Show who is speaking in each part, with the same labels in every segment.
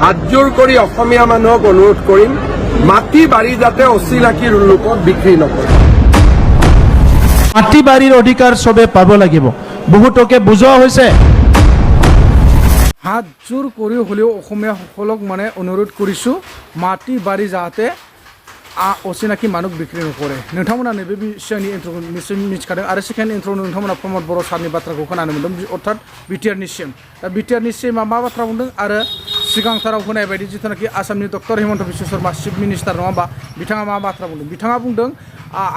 Speaker 1: হাতজোৰ কৰি অসমীয়া মানুহক অনুৰোধ কৰিম মাটি বাৰী যাতে অচিনাকি লোকক বিক্ৰী নকৰে।
Speaker 2: মাটি বাৰীৰ অধিকাৰ সবে পাব লাগিব, বহুতকে বুজোৱা হৈছে।
Speaker 3: হাত জোৰ কৰি হ'লেও অসমীয়াসকলক মানে অনুৰোধ কৰিছোঁ মাটি বাৰী যাতে অচিনাকি মানুহ বিক্ৰী নকৰে। नोंथांमोना नैबे बिषयनि इन्ट्र'खौ निश्चय मिथिखादों आरो सेकेन्ड इन्ट्र' नोंथांमोना प्रमद बर' सारनि बाथ्राखौ खोनानो मोन्दों, अर्थात बिटिआरनि सिएम। दा बिटिआरनि सिएमआ मा बाथ्रा बुंदों आरो सिगांथाराव होनाय बायदि जिथुनाखि आसामनि doctor Himanta Biswa Sharma chief minister नङा होमबा, बिथाङा मा बाथ्रा बुंदों? बिथाङा बुंदों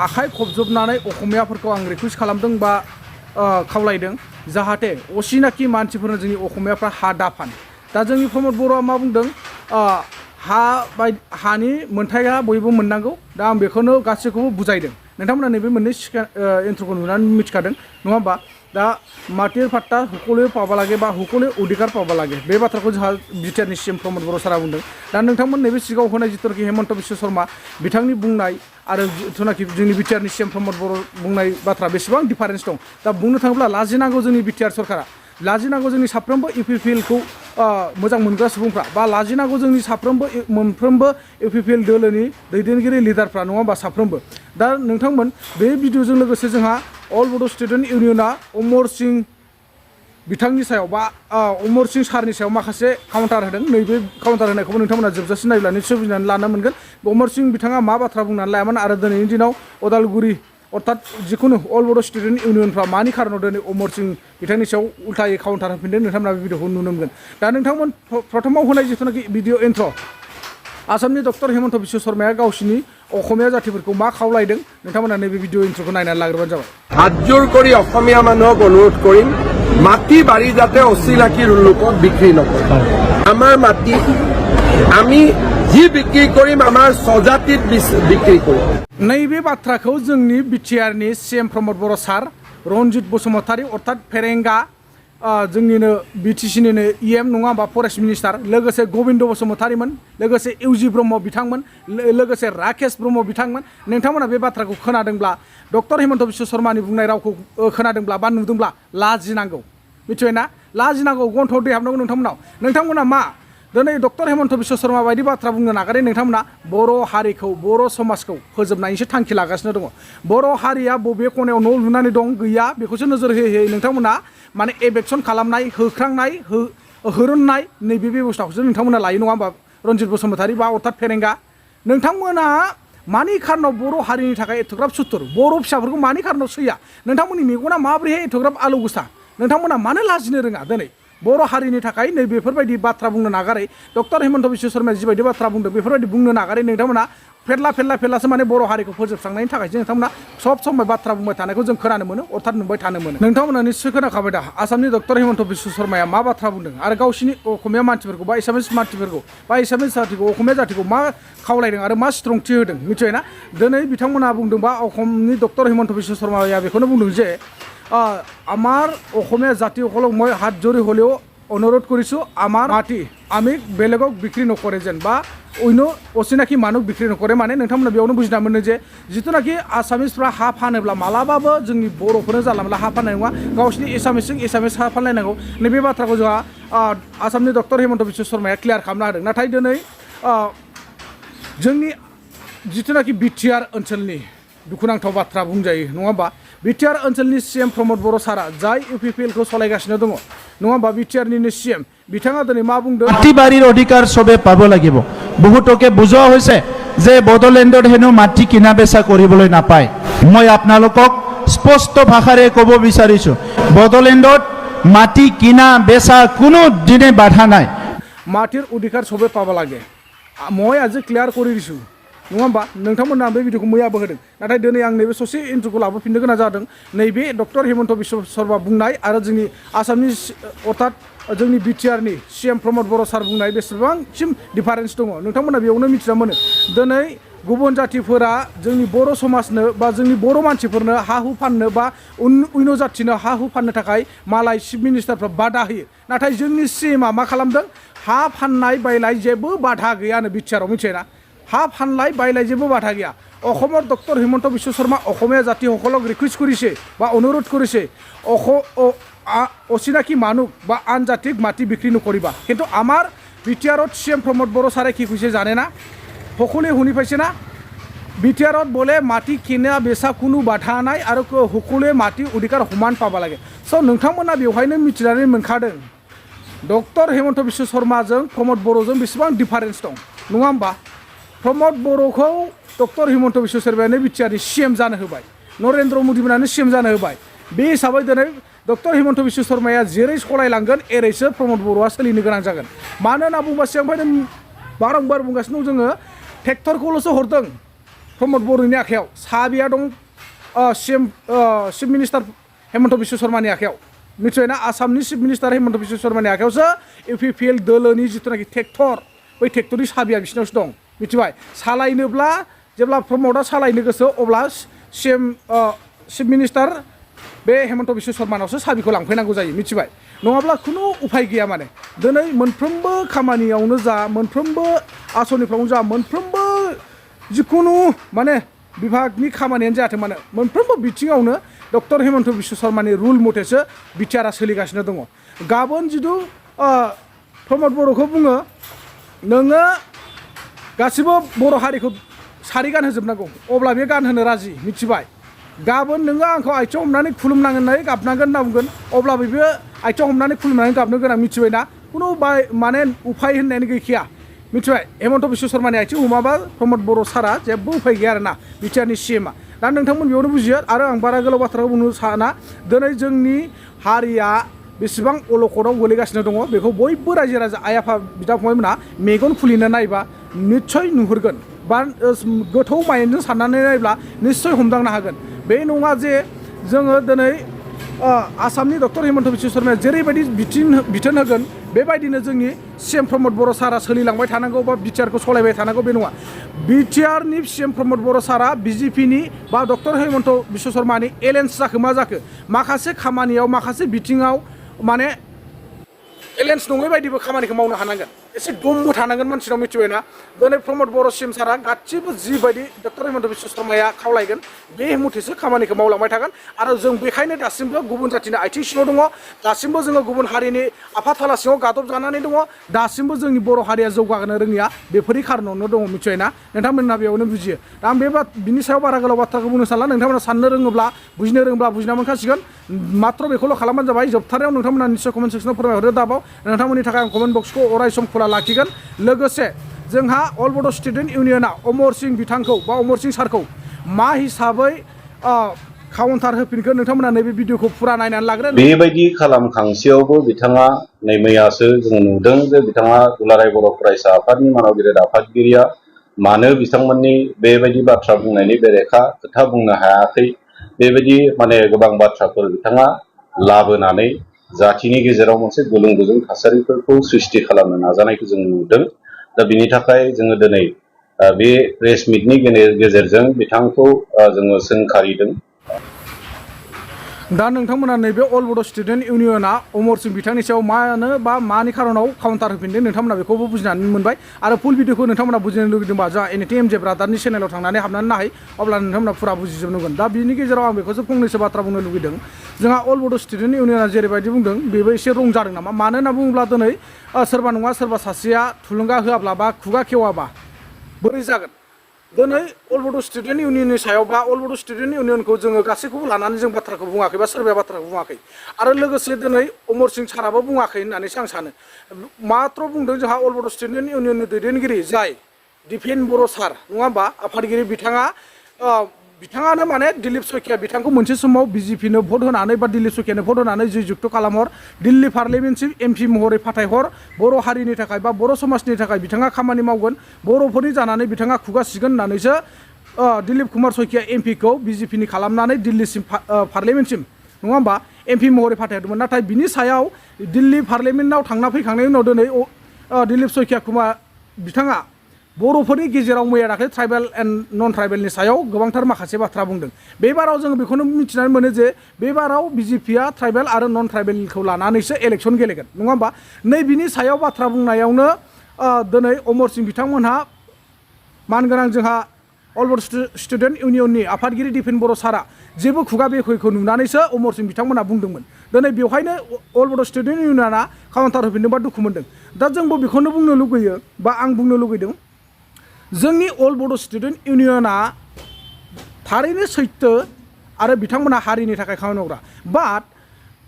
Speaker 3: आखाइ खबजबनानै असमियाफोरखौ आं रिकुवेस्ट खालामदों बा खावलायदों जाहाथे असिनाखि मानसिफोरनो जोंनि असमियाफ्रा हा दाफानो। दा जोंनि प्रमद बर'आ मा बुंदों? हानि मोनथाया बयबो मोननांगौ। दा आं बेखौनो गासैखौबो बुजायदों। नोंथांमोना नैबे मोननै इन्ट्र'खौ नुनानै मिथिखादों नङा होमबा? दा माटिर फाट्टा हुकले पाबा लागे बा हुकले अधिकार पाबा लागे, बे बाथ्राखौ जोंहा बिटिआरनि सिएम प्रमद बर' सारा बुंदों। दा नोंथांमोन नैबे सिगाङाव होनाय जिथुनाखि हिमन्त बिश्व शर्मा बिथांनि बुंनाय आरो जिथुनाखि जोंनि बिटिआरनि सिएम प्रमद बर' बुंनाय बाथ्रा बेसेबां डिफारेन्स दं। दा बुंनो थाङोब्ला लाजिनांगौ जोंनि बिटिआर सरकारा, लाजिनांगौ जोंनि साफ्रोमबो इउपिपिएलखौ मोजां मोनग्रा सुबुंफ्रा, बा लाजिनांगौ जोंनि साफ्रोमबो मोनफ्रोमबो इउपिपिएल दोलोनि दैदेनगिरि लिडारफ्रा नङा होमबा साफ्रोमबो। दा नोंथांमोन बे भिडिअजों लोगोसे जोंहा अल बड' स्टुडेन्ट इउनियना अमरसिं बिथांनि सायाव बा अमरसिं सारनि सायाव माखासे काउन्टार होदों। नैबे काउन्टार होनायखौबो नोंथांमोना जोबजासिम नायब्ला निश्चय बुजिनानै लानो मोनगोन अमरसिं बिथाङा मा बाथ्रा बुंनानै लायामोन आरो दिनैनि दिनाव अदालगुरि अर्थात जिखुनु अल बड' स्टुडेन्ट इउनियनफ्रा मानि खारनाव दिनै अमरसिं बिथांनि सायाव उल्थायै काउन्टार होफिनदों नोंथांमोना बे भिडिअखौ नुनो मोनगोन। दा नोंथांमोन प्रथमाव होनाय जिथुनाखि भिडिअ इन्ट्र' आसामनि डक्टर हिमन्त बिश्व शर्माया गावसिनि असमिया जातिफोरखौ मा खावलायदों नोंथांमोना नैबे भिडिअ इन्ट्र'खौ नायनानै लाग्रोबानो जाबाय।
Speaker 1: হাতজোৰ কৰি অসমীয়া মানুহক অনুৰোধ কৰিম মাটি বাৰী যাতে অচিনাকি লোকক বিক্ৰী নকৰে। আমাৰ মাটি আমি যি বিক্ৰী কৰিম আমাৰ স্বজাতিত বিক্ৰী কৰিম।
Speaker 3: नैबे बाथ्राखौ जोंनि बिटिआरनि सिएम प्रमद बर' सार रन्जित बसुमतारी अर्थात फेरेंगा जोंनिनो बिटिसिनिनो इएम नङा होमबा फरेस्ट मिनिस्टार, लोगोसे गबिन्द बसुमतारीमोन, लोगोसे इउजि ब्रह्म बिथांमोन, लोगोसे राकेश ब्रह्म बिथांमोन। नोंथांमोना बे बाथ्राखौ खोनादोंब्ला डक्टर हिमन्त बिश्व शर्मानि बुंनाय रावखौ खोनादोंब्ला बा नुदोंब्ला लाजिनांगौ, मिथिबायना? लाजिनांगौ, गन्थ'आव दै हाबनांगौ नोंथांमोना मा दिनै डक्टर हिमन्त बिश्व शर्मा बायदि बाथ्रा बुंनो नागारै नोंथांमोना बर' हारिखौ बर' समाजखौ फोजोबनायनिसो थांखि लागासिनो दङ। बर' हारिया बबे खनायाव न' लुनानै दं गैया बेखौसो नोजोर होयै नोंथांमोना माने एबेक्सन खालामनाय, होख्रांनाय, होरुननाय नैबे बेबस्थाखौसो नोंथांमोना लायो नङा होमबा रन्जित बसुमतारी बा अर्थात फेरेंगा। नोंथांमोना मानि खारनाव बर' हारिनि थाखाय एथ'ग्राब सुथुर, बर' फिसाफोरखौ मानि खारनाव सैया? नोंथांमोननि मेगना माबोरैहाय एथ'ग्राब आलौ गोसा? नोंथांमोना मानो लाजिनो रोङा? दिनै बर' हारिनि थाखाय नै बेफोरबायदि बाथ्रा बुंनो नागारै डक्टर हिमन्त बिश्व शर्माया जिबायदि बाथ्रा बुंदों बेफोरबायदि बुंनो नागारै नोंथांमोना फेरलासो माने बर' हारिखौ फोजोबस्रांनायनि थाखायसो नोंथांमोना सब समय बाथ्रा बुंबाय थानायखौ जों खोनानो मोनो, अर्थात नुबाय थानो मोनो। नोंथांमोना निश्चय खोनाखाबाय दा आसामनि डक्टर हिमन्त बिश्व शर्माया मा बाथ्रा बुंदों आरो गावसिनि असमिया मानसिफोरखौ बा एसामिस मानसिफोरखौ बा एसामिस जातिखौ असमिया जातिखौ मा खावलायदों आरो मा स्ट्रंथि होदों मिथिबायना? दिनै बिथांमोना बुंदों बा असमनि डक्टर हिमन्त बिश्व शर्माया बेखौनो बुंदों जे আমাৰ অসমীয়া জাতিসকলক মই হাত জোৰি হ'লেও অনুৰোধ কৰিছোঁ আমাৰ মাটি আমি বেলেগক বিক্ৰী নকৰে যেন বা অন্য অচিনাকি মানুহ বিক্ৰী নকৰে। মানে नोंथांमोना बेयावनो बुजिना मोनो जे जिथुनाखि आसामिसफ्रा हा फानोब्ला मालाबाबो जोंनि बर'फोरनो जानला मोनला हा फाननाय नङा, गावसिनि एसामिसजों एसामिस हा फानलायनांगौ। नैबे बाथ्राखौ जोंहा आसामनि डक्टर हिमन्त बिश्व शर्माया क्लियार खालामना होदों। नाथाय दिनै जोंनि जिथुनाखि बिटिआर ओनसोलनि दुखुनांथाव बाथ्रा बुंजायो नङा होमबा? बिटिआर ओनसोलनि सिएम प्रमद बर' सारा जाय इउपिपिएलखौ सालायगासिनो दङ नङा होमबा बिटिआरनिनो सिएम, बिथाङा दिनै मा बुंदों?
Speaker 2: মাটি বাৰীৰ অধিকাৰ সবে পাব লাগিব, বহুতকে বুজোৱা হৈছে যে বড়োলেণ্ডত হেনো মাটি কিনা বেচা কৰিবলৈ নাপায়। মই আপোনালোকক স্পষ্ট ভাষাৰে ক'ব বিচাৰিছোঁ বড়োলেণ্ডত মাটি কিনা বেচা কোনো দিনে বাধা নাই।
Speaker 3: মাটিৰ অধিকাৰ সবে পাব লাগে, মই আজি ক্লিয়াৰ কৰি দিছোঁ नङा होमबा? नोंथांमोना बे भिडिअखौ मैयाबो होदों, नाथाय दिनै आं नैबे ससे इन्ट्र'खौ लाबोफिननो गोनां जादों। नैबे डक्टर हिमन्त बिश्व शर्मा बुंनाय आरो जोंनि आसामनि अर्थात जोंनि बिटिआरनि सिएम प्रमद बर' सार बुंनाय बेसेबांसिम डिफारेन्स दङ नोंथांमोना बेयावनो मिथिना मोनो। दिनै गुबुन जातिफोरा जोंनि बर' समाजनो बा जोंनि बर' मानसिफोरनो हा हु फाननो बा उन जातिनो हा हु फाननो थाखाय मालाय चिफ मिनिस्टारफ्रा बादा होयो, नाथाय जोंनि सिएमआ मा खालामदों? हा फाननाय बायलाय जेबो बाधा गैयानो बिटिआरआव, मिथिबायना? हा फानलाय बायलाय जेबो बाधा गैया। অসমৰ ডক্টৰ হিমন্ত বিশ্ব শৰ্মা অসমীয়া জাতিসকলক ৰিকুৱেষ্ট কৰিছে বা অনুৰোধ কৰিছে অচিনাকি মানুহ বা আন জাতিক মাটি বিক্ৰী নকৰিবা, কিন্তু আমাৰ BTR CM प्रमोद बर' सारे কি কইছে জানে না সকলে শুনি পাইছে না BTR বলে মাটি কিনা বেচা কোনো বাধা নাই আৰু সকলে মাটি অধিকাৰ সমান পাব লাগে स' नोंथांमोना बेवहायनो मिथिनानै मोनखादों डक्टर हेमन्त बिश्व शर्माजों प्रमोद बर'जों बेसेबां डिफारेन्स दं नङा होमबा प्रमोद बर'खौ डक्टर हेमन्त बिश्व शर्मायानो BTRनि CM जानो होबाय नरेन्द्र मदिमोनानो CM जानो होबाय बे हिसाबै दिनै डक्टर हेमन्त बिश्व शर्माया जेरै सलायलांगोन एरैसो प्रमोद बर'आ सोलिनो गोनां जागोन मानो होनना बुंबा सिगांनिफ्रायनो बारंबार बुंगासिनो दं जोङो ट्रेक्टरखौल'सो हरदों प्रमोद बर'नि आखायाव साबिया दं चिफ मिनिस्टार हेमन्त बिश्व शर्मानि आखायाव मिथिबायना आसामनि चिफ मिनिस्टार हेमन्त बिश्व शर्मानि आखायावसो UPPL दोलोनि जिथुनाखि ट्रेक्टर बै ट्रेक्टरनि साबिया बिसिनावसो दं मिथिबाय सालायनोब्ला जेब्ला प्रमोदआ सालायनो गोसो अब्ला चिफ मिनिस्टार बे हेमन्त बिश्व शर्मानावसो साबिखौ लांफैनांगौ जायो मिथिबाय नङाब्ला खुनु उफाय गैया माने दिनै मोनफ्रोमबो खामानियावनो जा मोनफ्रोमबो आसनिफ्रावनो जा मोनफ्रोमबो जिखुनु माने बिभागनि खामानियानो जाथों माने मोनफ्रोमबो बिथिङावनो डक्टर हेमन्त बिश्व शर्मानि रुल मथेसो BTRआ सोलिगासिनो दङ गाबोन जिथु प्रमोद बर'खौ बुङो नोङो गासिबो बर' हारिखौ सारि गानहोजोबनांगौ अब्ला बे गानहोनो राजि मिथिबाय गाबोन नोङो आंखौ आथिं हमनानै खुलुमनांगोन होननानै गाबनांगोन होनना बुंगोन अब्लाबो बे आथिं हमनानै खुलुमनानै गाबनो गोनां मिथिबायना खुनु माने उफाय होननायानो गैखाया मिथिबाय हेमन्त बिश्व शर्मानि आथिं हमाबा प्रमोद बर' सारा जेबो उफाय गैया आरोना BTRनि CMआ दा नोंथांमोन बेयावनो बुजियो आरो आं बारा गोलाव बाथ्राखौ बुंनो साना दिनै जोंनि हारिया बेसेबां अलखदाव गोलैगासिनो दङ बेखौ बयबो रायजो राजा आइ आफा बिदा फंबायमोनहा मेगन खुलिनो नायबा निस्सय नुहुरगोन बा गोथौ माइन्डजों साननानै नायब्ला निस्सय हमदांनो हागोन बे नङा जे जोङो दिनै आसामनि डक्टर हेमन्त बिश्व शर्माया जेरैबायदि बिथोन होगोन बेबायदिनो जोंनि CM प्रमोद बर' सारा सोलिलांबाय थानांगौ बा BTRखौ सलायबाय थानांगौ बे नङा BTRनि CM प्रमोद बर' सारा BJPनि बा डक्टर हेमन्त बिश्व शर्मानि एलायन्स जाखो मा जाखो माखासे खामानियाव माखासे बिथिङाव माने एलायन्स नङै बायदिबो खामानिखौ मावनो हानांगोन एसे दमबो थानांगोन मानसिनाव मिथिबायना दिनै प्रमोद बर' CM सारा गासिबो जिबायदि डक्टर हेमन्त बिश्व शर्माया खावलायगोन बे मथेसो खामानिखौ मावलांबाय थागोन आरो जों बेखायनो दासिमबो गुबुन जाथिनि आथिं सिङाव दङ दासिमबो जोङो गुबुन हारिनि आफाथाला सिङाव गादब जानानै दङ दासिमबो जोंनि बर' हारिया जौगानो रोङिया बेफोरनि खारनावनो दङ मिथिबायना नोंथांमोनहा बेयावनो बुजियो दा आं बिनि सायाव बारा गोलाव बाथ्राखौ बुंनो सानला नोंथांमोना साननो रोङोब्ला बुजिनो रोङोब्ला बुजिना मोनखासिगोन मात्र बेखौल' खालामबानो जाबाय जोबथारनायाव नोंथांमोना निस्सय कमेन्ट सेक्सनाव फोरमायहरदो दाबाव नोंथांमोननि थाखाय आं कमेन्ट बक्सखौ अराय सम खुला लाखिगोन लोगोसे जोंहा अल बड' स्टुडेन्ट इउनियना अमरसिं बिथांखौ बा अमरसिं सारखौ मा हिसाबै काउन्टार होफिनगोन नोंथांमोना नैबे भिडिअखौ फुरा नायनानै लाग्रो
Speaker 4: बेबायदि खालामखांसेयावबो बिथाङा नै मैयासो जों नुदों जे बिथाङा दुलाराय बर' फरायसा आफादनि मानाव गिदिर आफादगिरिया मानो बिथांमोननि बेबायदि बाथ्रा बुंनायनि बेरेखा खोथा बुंनो हायाखै बेबायदि माने गोबां बाथ्राफोर बिथाङा लाबोनानै जाथिनि गेजेराव मोनसे गुलुं गुजुं थासारिफोरखौ सृष्टि खालामनो नाजानायखौ जों नुदों दा बिनि थाखाय जोङो दिनै बे प्रेस मिटनि गेजेरजों बिथांखौ जोङो सोंखारिदों
Speaker 3: दा नोंथांमोना नैबे अल बड' स्टुडेन्ट इउनियना अमरसिं बिथांनि सायाव मानो बा मानि खारनाव काउन्टार होफिनदों नोंथांमोना बेखौबो बुजिनानै मोनबाय आरो फुल भिडिअखौ नोंथांमोना बुजिनो लुगैदोंबा जोंहा NTMJ ब्रादारनि चेनेलाव थांनानै हाबनानै नाय अब्ला नोंथांमोना फुरा बुजिजोबनांगोन दा बिनि गेजेराव आं बेखौसो फंनैसो बाथ्रा बुंनो लुगैदों जोंहा अल बड' स्टुडेन्ट इउनियना जेरैबायदि बुंदों बेबो एसे रं जादों नामा मानो होनना बुङोब्ला दिनै सोरबा नङा सोरबा सासेया थुलुंगा होआब्ला बा खुगा खेवाबा बोरै जागोन दिनै अल बड' स्टुडेन्ट इउनियननि सायाव बा अल बड' स्टुडेन्ट इउनियनखौ जोङो गासैखौबो लानानै जों बाथ्राखौ बुङाखै बा सोरबाया बाथ्राखौ बुङाखै आरो लोगोसे दिनै अमरसिं साराबो बुङाखै होननानैसो आं सानो मात्र बुंदों जोंहा अल बड' स्टुडेन्ट इउनियननि दैदेनगिरि जाय दिपेन बर' सार नङा होमबा आफादगिरि बिथाङानो माने दिलीप सयकिया बिथांखौ मोनसे समाव BJPनो भट होनानै बा दिलीप सयकियानो भट होनानै जि जुक्त खालामहर दिल्ली पार्लियामेन्टसिम MP महरै फाथायहर बर' हारिनि थाखाय बा बर' समाजनि थाखाय बिथाङा खामानि मावगोन बर'फोरनि जानानै बिथाङा खुगासिगोन होननानैसो दिलीप कुमार सयकिया MPखौ BJPनि खालामनानै दिल्लीसिम पार्लियामेन्टसिम नङा होमबा MP महरै फाथायहरदोंमोन नाथाय बिनि सायाव दिल्ली पार्लियामेन्टआव थांना फैखांनायनि उनाव दिनै दिलीप सयकिया कुमार बिथाङा बर'फोरनि गेजेराव मैया दाख्लै ट्राइबेल एन्ड नन ट्राइबेलनि सायाव गोबांथार माखासे बाथ्रा बुंदों बे बाराव जोङो बेखौनो मिथिनानै मोनो जे बे बाराव BJPआ ट्राइबेल आरो नन ट्राइबेलखौ लानानैसो इलेक्सन गेलेगोन नङा होमबा नै बिनि सायाव बाथ्रा बुंनायावनो दिनै अमरसिं बिथांमोनहा मानगोनां जोंहा अल बड' स्टुडेन्ट इउनियननि आफादगिरि दिपेन बर' सारा जेबो खुगा बेखयखौ नुनानैसो अमरसिं बिथांमोना बुंदोंमोन दिनै बेवहायनो अल बड' स्टुडेन्ट इउनियना काउन्टार होफिनदोंबा दुखु मोनदों दा जोंबो बेखौनो बुंनो लुगैयो बा आं बुंनो लुगैदों जोंनि अल बड' स्टुडेन्ट इउनियना थारैनो सैथो आरो बिथांमोना हारिनि थाखाय खामानि मावग्रा बाट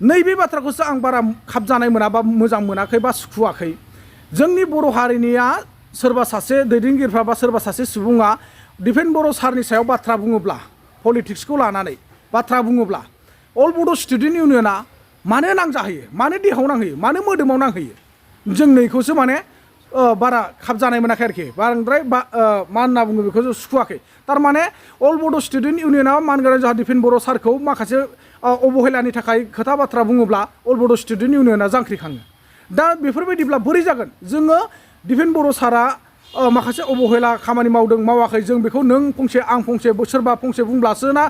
Speaker 3: नैबे बाथ्राखौसो आं बारा खाबजानाय मोना बा मोजां मोनाखै बा सुखुवाखै जोंनि बर' हारिनिया सोरबा सासे दैदेनगिरिफ्रा बा सोरबा सासे सुबुङा दिपेन बर' सारनि सायाव बाथ्रा बुङोब्ला पलिटिक्सखौ लानानै बाथ्रा बुङोब्ला अल बड' स्टुडेन्ट इउनियना मानो नांजाहोयो मानो देहायाव नांहोयो मानो मोदोमाव नांहोयो जों नैखौसो माने बारा खाबजानाय मोनाखै आरोखि बांद्राय मा होनना बुङो बेखौ सुखुवाखै थारमाने अल बड' स्टुडेन्ट इउनियना मानगोनां जोंहा दिपेन बर' सारखौ माखासे अबहेलानि थाखाय खोथा बाथ्रा बुङोब्ला अल बड' स्टुडेन्ट इउनियना जांख्रिखाङो दा बेफोरबायदिब्ला बोरै जागोन जोङो दिपेन बर' सारा माखासे अबहेला खामानि मावदों मावाखै जों बेखौ नों फंसे आं फंसे सोरबा फंसे बुंब्लासो ना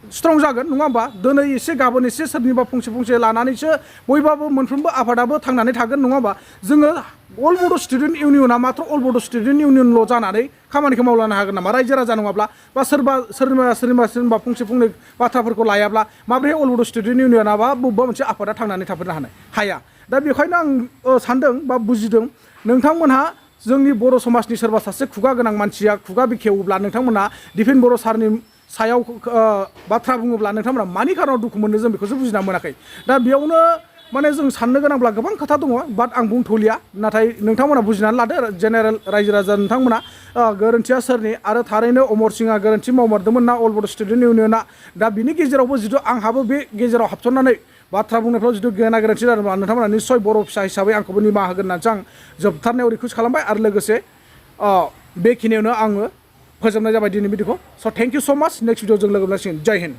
Speaker 3: स्ट्रं जागोन नङा होमबा दिनै एसे गाबोन एसे सोरनिबा फंसे लानानैसो बयबाबो मोनफ्रोमबो आफादाबो थांनानै थागोन नङा होमबा जोङो अल बड' स्टुडेन्ट इउनियना मात्र अल बड' स्टुडेन्ट इउनियनल' जानानै खामानिखौ मावलांनो हागोन नामा रायजो राजा नङाब्ला बा सोरबा फंसे बाथ्राफोरखौ लायाब्ला माब्रैहाय अल बड' स्टुडेन्ट इउनियना बा बबेबा मोनसे आफादा थांनानै थाफिननो हाया दा बेखायनो आं सानदों बा बुजिदों नोंथांमोनहा जोंनि बर' समाजनि सोरबा सासे खुगा गोनां मानसिया खुगा बेखेवोब्ला नोंथांमोना दिपेन बर' सारनि सायाव बाथ्रा बुङोब्ला नोंथांमोना मानि खारनाव दुखु मोनो जों बेखौसो बुजिना मोनाखै दा बेयावनो माने जों साननो गोनांब्ला गोबां खोथा दङ बाट आं बुंथ'लिया नाथाय नोंथांमोना बुजिनानै लादो जेनेरेल रायजो राजा नोंथांमोना गोरोन्थिया सोरनि आरो थारैनो अमरसिंआ गोरोन्थि मावमारदोंमोन ना अल बड' स्टुडेन्ट इउनियना दा बिनि गेजेरावबो जिथु आंहाबो बे गेजेराव हाबसननानै बाथ्रा बुंनायफ्राव जिथु गेना गोरोन्थि जादोंब्ला नोंथांमोना निस्सय बर' फिसा हिसाबै आंखौबो निमाहा होगोन होननानैसो आं जोबथारनायाव रिकुवेस्ट खालामबाय आरो लोगोसे बेखिनियावनो आङो फोजोबनाय जाबाय दिनै भिडिअखौ स' थेंक इउ स' माच नेक्स्ट भिडिअ जों लोगो मोनलायसिगोन जय हिन्द